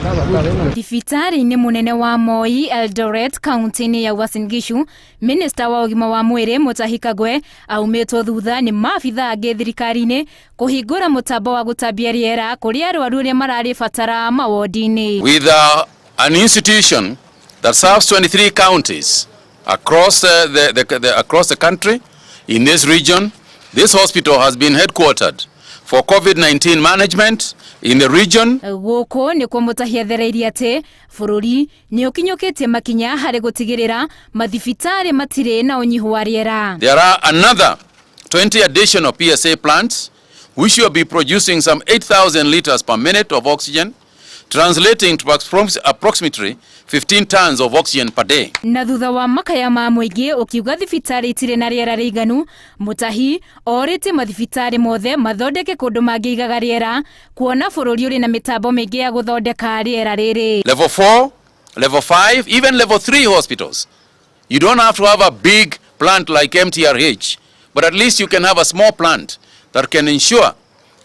Thibitarĩ-inĩ mũnene wa Moi, Eldoret, kaunti-inĩ ya Uasin Gishu, minista wa ũgima wa mwĩrĩ Mutahi Kagwe aumĩtwo thutha nĩ maabitha angĩ thirikari-inĩ kũhingũra mũtambo wa gũtambia rĩera kũrĩ arwaru arĩa mararĩbatara mawondi-inĩ. With an institution that serves 23 counties across the across the country in this region, this hospital has been headquartered for COVID-19 management in the region. Gũkũ nĩkuo Mutahi athereirie atĩ bũrũri nĩ ũkinyũkĩtie makinya harĩ gũtigĩrĩra mathibitarĩ matirĩ na ũnyihu wa rĩera. There are another 20 additional PSA plants which will be producing some 8,000 liters per minute of oxygen, translating to approximately 15 tons of oxygen per day. Na thutha wa makaya ma mũingĩ ũkiuga thibitarĩ itirĩ na rĩera rĩiganu, Mutahi orĩtie mathibitarĩ mothe mathondeke kũndũ mangĩigaga rĩera, kuona bũrũri ũrĩ na mĩtambo mĩingĩ ya gũthondeka rĩera rĩrĩ. Level 4, level 5, even level 3 hospitals. You don't have to have a big plant like MTRH, but at least you can have a small plant that can ensure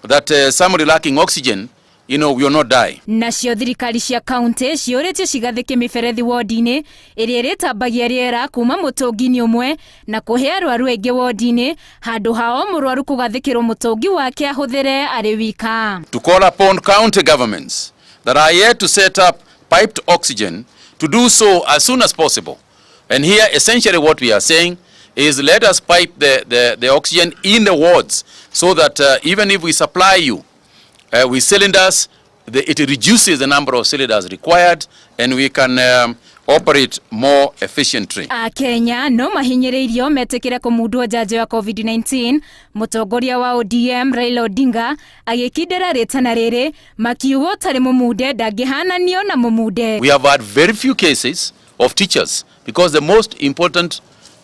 that somebody lacking oxygen will not die. Nacio thirikari cia kaunti ciũrĩtio cigathĩke mĩberethi wodi-inĩ ĩrĩa ĩrĩtambagia rĩera kuma mũtũngi-inĩ ũmwe na kũhe arwaru aingĩ wodi-inĩ handũ ha o mũrwaru kũgathĩkĩrwo mũtũngi wake ahũthĩre arĩ wika. To call upon county governments that are yet to set up piped oxygen to do so as soon as possible. And here, essentially what we are saying is let us pipe the oxygen in the wards so that even if we supply you with cylinders, it reduces the number of cylinders required and we can operate more efficiently. Akenya no mahinyĩrĩirio metĩkĩre kũmundwo njanjo ya COVID-19, mũtongoria wa ODM Raila Odinga agĩkindĩra rĩtana rĩrĩ makiuga ũtarĩ mũmunde ndangĩhananio na mũmunde. We have had very few cases of teachers because the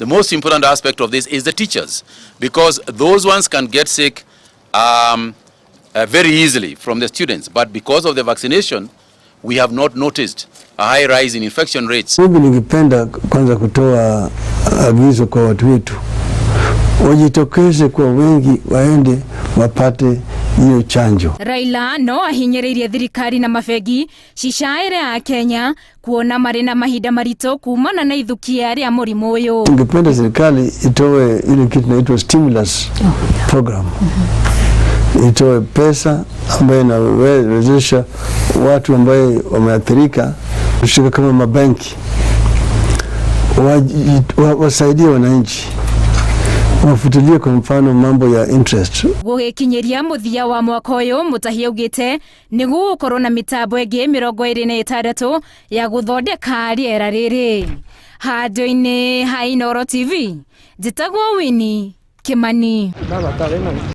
most important aspect of this is the teachers, because those ones can get sick very easily from the students, but because of the vaccination we have not noticed a high rise in infection rates. Mimi ningependa kwanza kutoa agizo kwa watu wetu wajitokeze kwa wengi, waende wapate hiyo chanjo. Raila no ahinyĩrĩirie thirikari na mabengi cicaĩre Akenya kuona marĩ na mahinda maritũ kumana na ithukia rĩa mũrimũ ũyũ. Ningependa serikali itoe ile kitu inaitwa stimulus program, itoe pesa ambayo inawezesha watu ambaye wameathirika kushika kama mabenki wasaidie wananchi, wafutilie kwa mfano mambo ya interest. Gũgĩkinyĩria mũthia wa mwaka ũyũ, Mutahi augĩte nĩ gũgũkorwo na mĩtambo ĩngĩ 26 ya gũthondeka rĩera rĩrĩ. Handũ-inĩ ha Inooro TV, njĩtagwo Winnie Kimani.